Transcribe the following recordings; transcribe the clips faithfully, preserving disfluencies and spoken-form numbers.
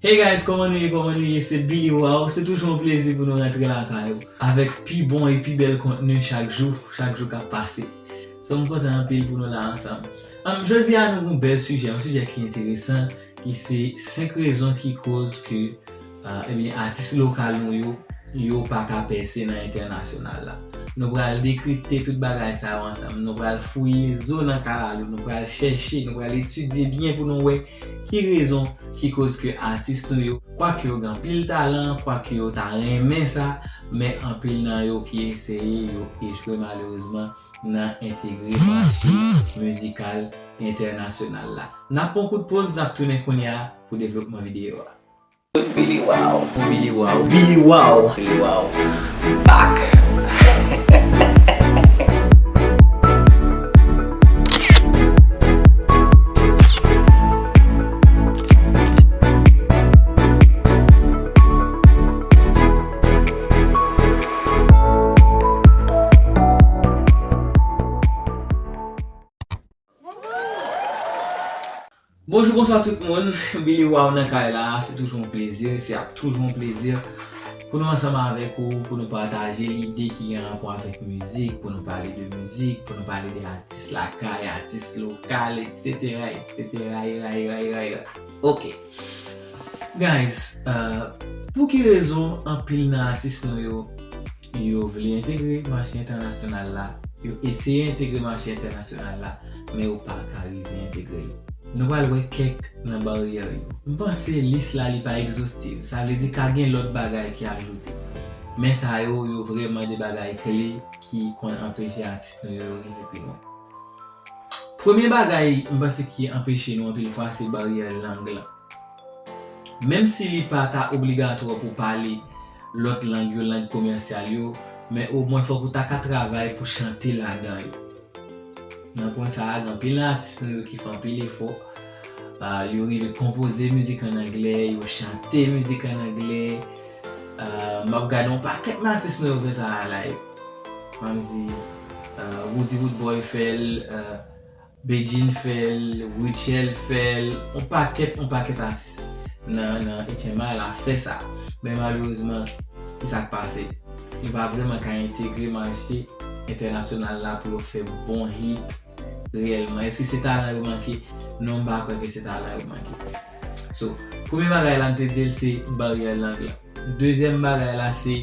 Hey guys, kòman nou ye, kòman nou ye? Se Billy Wow, se toujou yon plezi pou nou rantre lakay ou avèk pi bon e pi bèl kontni chak jou, chak jou k ap pase. So, m kontan anpil pou nou la ansanm. Um, jodi a, nou gen yon bèl sijè, yon sijè ki enteresan, ki se senk rezon ki koz ke, uh, ebyen, atis lokal nou yo, yo pa ka pèse nan entènasyonal la. Nou pral dekripte tout bagay sa yo ansanm. Nou pral fouye zo nan kalalou. Nou pral chèche, nou pral etidye byen pou nou wè ki rezon ki koz ke atis nou yo, kwak yo gen anpil talan, kwak yo ta renmen sa, men anpil nan yo ki eseye, yo echwe malerezman nan entegre mache mizikal entènasyonal la. N ap pran kout poz, n ap tounen kounye a pou devlopman videyo a. Billy Wow. Billy Wow. Billy Wow. Billy Wow. Back. Bonjou, bonswa tout moun. Billy Wow nan kay la, se toujou yon plezi, se ap toujou yon plezi pou nou ansanm avèk ou, pou nou pataje lide ki gen rapò avèk mizik, pou nou pale de mizik, pou nou pale de atis lakay, atis lokal, etsetera, etsetera, era, era, era, era. Ok. Guys, uh, pou ki rezon anpil nan atis nou yo, yo vle entegre mache entènasyonal la, yo eseye entegre mache entènasyonal la, men yo pa ka rive entegre l? Nou pral wè kèk nan baryè yo. M panse lis la li pa egzostiv, sa vle di ka gen lòt bagay ki ajoute. Men sa yo, yo vrèman de bagay kle ki konn anpeche atis nou yo, yo rive pi lwen. Premye bagay, m panse ki anpeche nou anpil fwa, se baryè lang lan. Menm si li pa ta obligatwa pou pale lòt lang yo, lang komèsyal yo, men omwen fòk ou ta ka travay pou chante ladan yo. Nan pwen sa a, gen anpil nan atis nou yo ki fè anpil efò. Ah, yo rive konpoze mizik ann anglè, yo chante mizik ann anglè. Ah, m ap gade yon pakèt nan atis nou yo fè sa a, like, m ap di, ah, Roody Roodboy fè l, ah, Bedjine fè l, Rutshelle fè l, yon pakèt, yon pakèt atis nan, nan H M I la fè sa. Men malerezman, ki sa k pase? Yo pa vrèman ka entegre mache entènasyonal la pou yo fè bon hit reyèlman. Èske se talan yo manke? Non, m pa kwè ke se talan yo manke. So, premye bagay la, m te di l se baryè lang lan. Dezyèm bagay la, se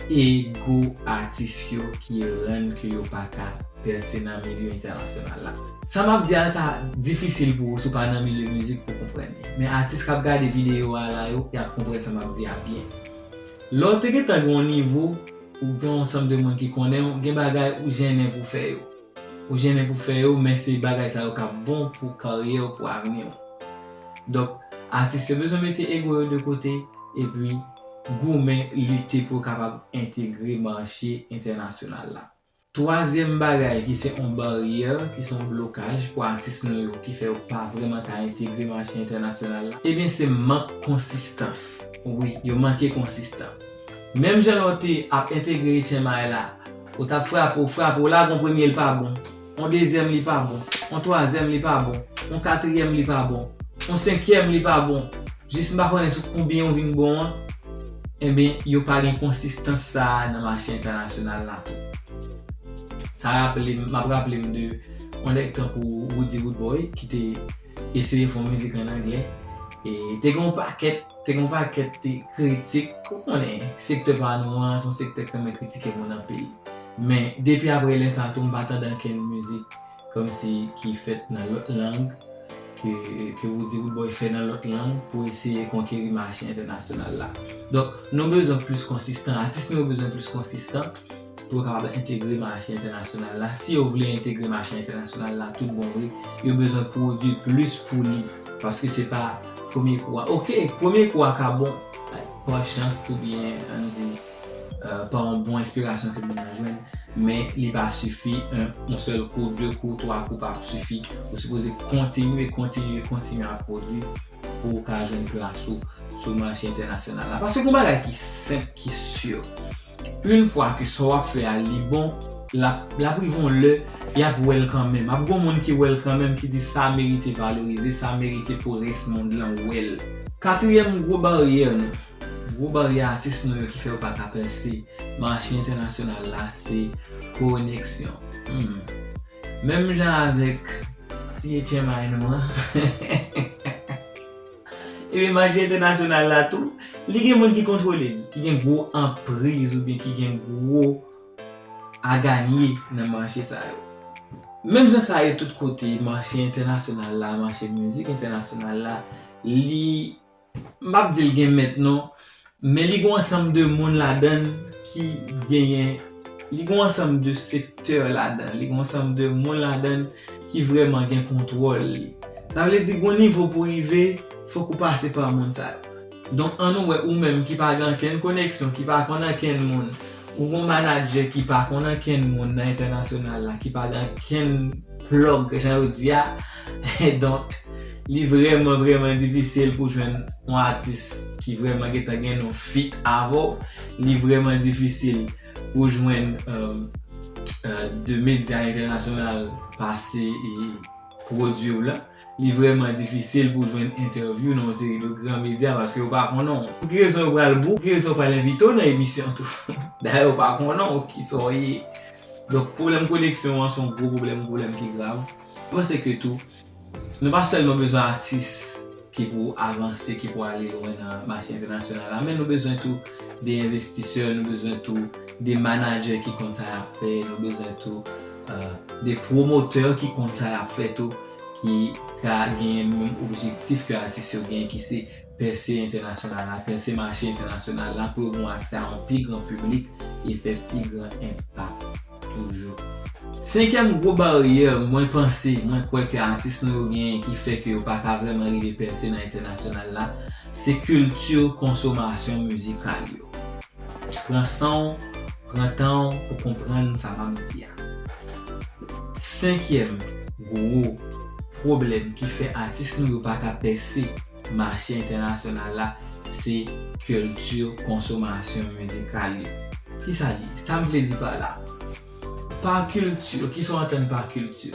ego atis yo ki rann ke yo pa ka pèse nan milye entènasyonal la. Sa m ap di a ka difisil pou ou si w pa nan milye mizik pou w konprann li. Men atis k ap gade videyo a la yo, y ap konprann sa m ap di a byen. Lè w te gentan gen yon nivo, ou gen yon ansanm de moun ki konnen w, gen bagay ou jennen pou fè yo. Ou jennen pou fè yo, men se bagay sa yo k ap bon pou karyè w, pou avni w. Donk, atis yo bezwen mete ego yo de kote, epi goumen, lite pou yo kapab entegre mache entènasyonal la. Twazyèm bagay ki se yon baryè, ki se yon blokaj pou atis nou yo, ki fè yo pa vrèman ka entegre mache entènasyonal la, ebyen se mank konsistans. Wi, yo manke konsistan. Menm jan lè w te ap entegre H M I la, ou t ap frape, w frape, w lage yon premye, li pa bon. Yon dezyèm, li pa bon. Yon twazyèm, li pa bon. Yon katriyèm, li pa bon. Yon senkyèm, li pa bon. Jis m pa konnen sou konbyen yo vin bon an. Enben, yo pa gen konsistans sa a nan mache entènasyonal la tou. Sa raple m, m ap raple m de yon nèg tankou Roody Roodboy ki te eseye fè yon mizik ann anglè. E te gen yon pakèt, te gen yon pakèt kritik. Ou konnen, sektè pa nou an, se yon sektè ki renmen kritike moun anpil. Men, depi apre lè sa a tou, m pa tande ankenn mizik kòmsi ki fèt nan lòt lang, ke, ke Roody Roodboy fè nan lòt lang pou eseye konkeri mache entènasyonal la. Donk, nou bezwen plis konsistan. Atis nou yo bezwen plis konsistan pou yo kapab entegre mache entènasyonal la. Si yo vle entegre mache entènasyonal la, tout bon vre, yo bezwen pwodui plis pou li. Paske se pa premye kou a. Ok, premye kou a ka bon, pa chans oubyen, ann di, euh, pa yon bon enspirasyon ke moun nan jwenn, men li pa sifi, yon, yon sèl kou, de kou, twa kou pa ap sifi. Ou sipoze kontinye, kontinye, kontinye ap pwodui pou w ka jwenn plas ou sou mache entènasyonal la. Paske gon bagay ki senp, ki si. Yon fwa ke sa w ap fè a li bon, l ap, l ap rive yon lè, y ap wè l kanmenm. Ap gon moun ki wè l kanmenm, ki di sa merite valorize, sa merite pou rès mond lan wè l. Katriyèm gwo baryè nou, gwo baryè atis nou yo ki fè yo pa ka pèse mache entènasyonal la, se koneksyon. Hmm. Menm jan avèk ti H M I nou an, ebyen mache entènasyonal la tou, li gen moun ki kontwole l, ki gen gwo anpriz oubyen ki gen gwo a ganye nan mache sa yo. Menm jan sa ye tout kote, mache entènasyonal la, mache mizik entènasyonal la, li, m p ap di l gen mèt non, men li gen yon ansanm de moun ladan l ki genyen, li gen yon ansanm de sektè ladan l, li gen yon ansanm de moun ladan l ki vrèman gen kontwòl li. Sa vle di, gen yon nivo pou rive, fòk ou pase pa moun sa yo. Donk, ann nou wè, ou menm ki pa gen ankenn koneksyon, ki pa konn ankenn moun, ou gen yon manadjè ki pa konn ankenn moun nan entènasyonal la, ki pa gen ankenn plug, jan yo di a, donk, li vrèman, vrèman difisil pou jwenn yon atis ki vrèman gentan gen yon feat avè w. Li vrèman difisil pou jwenn, euh, euh, de medya entènasyonal pase e pwodui w la. Li vrèman difisil pou jwenn entèvyou nan yon seri de gran medya paske yo pa konnen w. Pou ki rezon yo pral book, pou ki rezon yo pral envite w nan emisyon tou. Dayè, yo pa konnen w, kisa w ye. Donk, pwoblèm koneksyon an se yon gwo pwoblèm, yon pwoblèm ki grav. Mwen panse ke tou, nou pa sèlman bezwen atis ki pou avanse, ki pou ale lwen nan mache entènasyonal la, men nou bezwen tou de envestisè, nou bezwen tou de manadjè ki konn sa y ap fè, nou bezwen tou, euh, de pwomotè ki konn sa y ap fè tou, ki ka genyen menm objektif ke atis yo genyen, ki se pèse entènasyonal la, pèse mache entènasyonal la, pou yo gen aksè a yon pi gran piblik e fè pi gran enpak toujou. Senkyèm gwo baryè, mwen panse, mwen kwè ke atis nou yo genyen ki fè ke yo pa ka vrèman rive pèse nan entènasyonal la, se kilti konsomasyon mizikal yo. Pran san w, pran tan w pou konprann sa m ap di a. Senkyèm gwo pwoblèm ki fè atis nou yo pa ka pèse mache entènasyonal la, se kilti konsomasyon mizikal yo. Kisa l ye? Sa m vle di pa la? Pa kilti, kisa w antann pa kilti?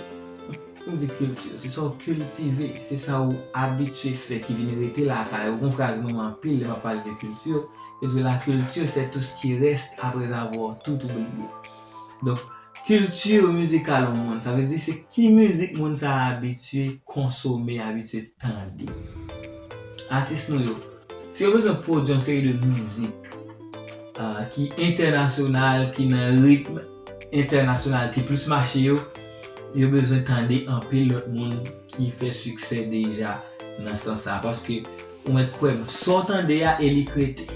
Lè m di kilti, se sa w kiltive, se sa w abitye fè ki vin rete lakay ou. Gon fraz m renmen anpil lè m ap pale de kilti, yo di, la culture, c'est tout ce qui reste après avoir tout oublié. Donk, kilti mizikal yon moun, sa vle di se ki mizik moun sa a abitye konsome, abitye tande. Atis nou yo, si yo bezwen pwodui yon seri de mizik, ah, ki entènasyonal, ki nan ritm entènasyonal, ki plis mache yo, yo bezwen tande anpil lòt moun ki fè siksè deja nan sans sa. Paske ou mèt kwè m, sa w tande a e li k rete.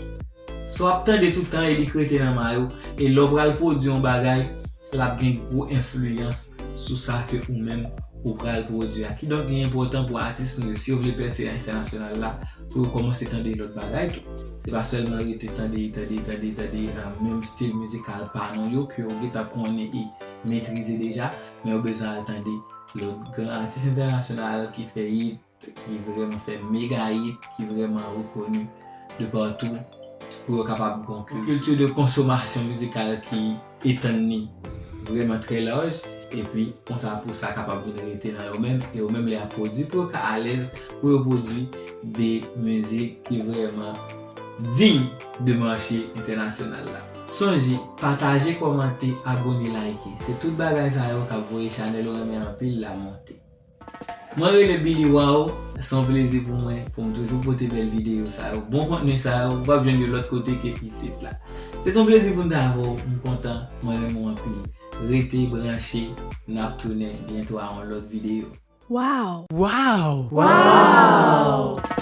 Sa w ap tande tout tan e li k rete nan may ou. E lè w pral pwodui yon bagay, l ap gen gwo enfliyans sou sa ke ou menm ou pral pwodui a. Kidonk, li enpòtan pou atis nou yo, si yo vle pèse entènasyonal la, pou yo kòmanse tande lòt bagay tou. Se pa sèlman rete tande, tande, tande, tande, ah, menm stil mizikal pa nou yo ke yo gentan konnen e metrize deja, men yo bezwen al tande lòt gran atis entènasyonal ki fè hit, ki vrèman fè mega hit, ki vrèman rekoni de patou, pou yo kapab gen yon kilti de konsomasyon mizikal ki etann li vrèman trè laj, epi konsa pou sa kapab vin rete nan yo menm, e yo menm lè y ap pwodui, pou yo ka alèz, pou yo pwodui de mizik ki vrèman diy de mache entènasyonal la. Sonje, pataje, kòmante, abone, like. Se tout bagay sa yo k ap voye chanèl ou renmen anpil la monte. Mwen rele Billy Wow, se yon plezi pou mwen, pou m toujou pote bèl videyo sa yo. Bon kontni sa yo, ou p ap jwenn yo lòt kote ke isit la. Se t yon plezi pou m te avè w, m kontan, mwen renmen w anpil. Rete branche, n ap tounen byento a yon lòt videyo. Wow! Wow! Wow!